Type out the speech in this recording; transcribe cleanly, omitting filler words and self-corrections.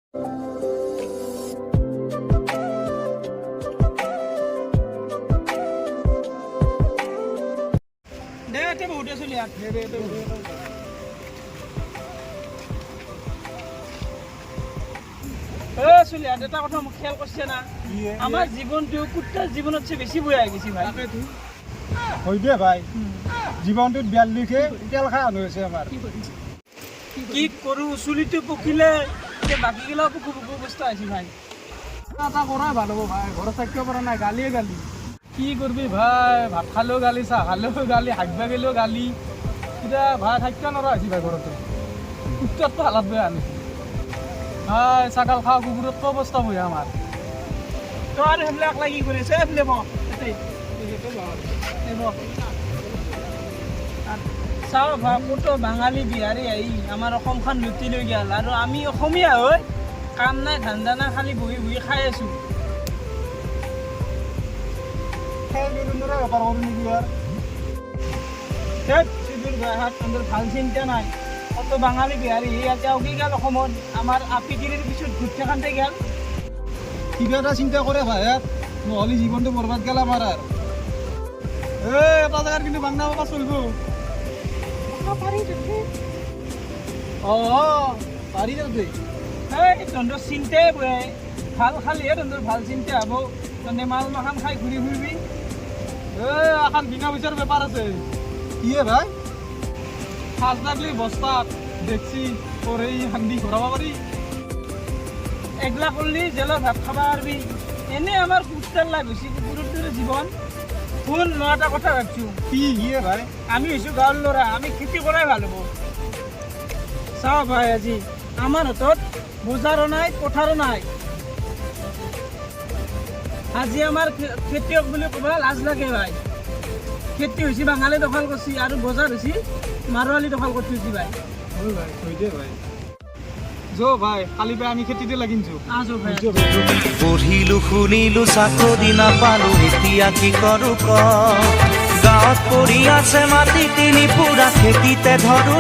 দে এতিয়া বহুতে চলি আঠ। চুলিহাত, এটা কথা মোক খেয়াল কৰিছে না, আমাৰ জীৱনটো কুত্তাৰ জীৱনতছে বেছি বয়া হৈ গৈছে ভাই। হয় দে ভাই, জীৱনটোত বিয়াৰ লিখে তেল খাই আনো হৈছে আমাৰ। কি কৰোঁ, চুলিটো পকিলে এতিয়া বাকীগিলাও পকু পকু অৱস্থা হৈছে ভাই। এটা কৰাই ভাল হ'ব ভাই, ঘৰত থাকিব পৰা নাই, গালিয়ে গালি। কি কৰিবি ভাই, ভাত খালেও গালি, চাহ খালেও গালি, হাগবা গেলেও গালি। এতিয়া ভাই থাকিব নোৱাৰা হৈছে ভাই ঘৰতে। কুত্তাৰটো হালাত বেয়া আনিছে ভাই, ছাগাল খোৱা কুকুৰতকৈ অৱস্থা বঢ়িয়া আমাৰ। তই আৰু সেইবিলাক লাগি কৰি আছে। এইফালে বহ, ইয়াতে। এই বহ। চাওঁ ভাই, ক'তো বাঙালী বিহাৰী আহি আমাৰ অসমখন লুটি লৈ গ'ল আৰু আমি অসমীয়া হৈ কাম নাই ধান্দা নাই, খালি বহি বহি খাই আছোঁ। খেল বেলুনৰে বেপাৰ কৰোঁ নেকি আৰু? ধেৎ, চুদুৰ ভাই, তহঁতৰ ভাল চিন্তা নাই। কত বাঙালী বিহাৰী ইয়াতে আউকি গ'ল অসমত, আমাৰ আপিগিৰিৰ পিছত ঘূৰি থাকান্তে গ'ল। কিবা এটা চিন্তা কৰে ভাই, নহ'লে জীৱনটো বৰবাদ গেল আমাৰ আৰু। এই এটা জেগাত কিন্তু বাংলা বাবা চলিব। পাৰি তাতে। অঁ, পাৰি তাতে। এই তহঁতৰ চিন্তাই বহে ভাল, খালিহে তহঁতৰ ভাল চিন্তা হ'ব। তহঁতে মাল মাখান খাই ঘূৰি ফুৰিবি। এই এখন বিনা পইচাৰ বেপাৰ আছে। কিয়ে ভাই? সাজ লাগলি বস্তাত দেখছি তোৰ এই হান্দি ঘূৰাব পাৰি। এগলা কৰলি জেলত ভাত খাব পাৰবি। এনেই আমাৰ কুত্তাৰ লাভ হৈছে, কুকুৰৰ দৰে জীৱন। শুন, মই এটা কথা ভাবছোঁ। কি কিয়ে ভাই? আমি হৈছোঁ গাঁৱৰ ল'ৰা, আমি খেতি কৰাই ভাল হ'ব। চাওঁ ভাই, আজি আমাৰ হাতত বজাৰো নাই, পথাৰো নাই। আজি আমাৰ খেতিয়ক বুলি ক'ব লাজ লাগে ভাই। খেতি হৈছে বাঙালী দখল কৰিছে আৰু বজাৰ হৈছে মাৰোৱালী দখল কৰি থৈছে ভাই। হয় ভাই, হয় দে ভাই। যো ভাই, কালি পাই আমি খেতিতে লাগিছো। আজো ভাই। পঢ়িলো শুনিলো চাকৰি নাপালো, এতিয়া কি কৰো ক? গাঁৱত পৰি আছে মাটি 3 পুৰা, খেতিতে ধৰো।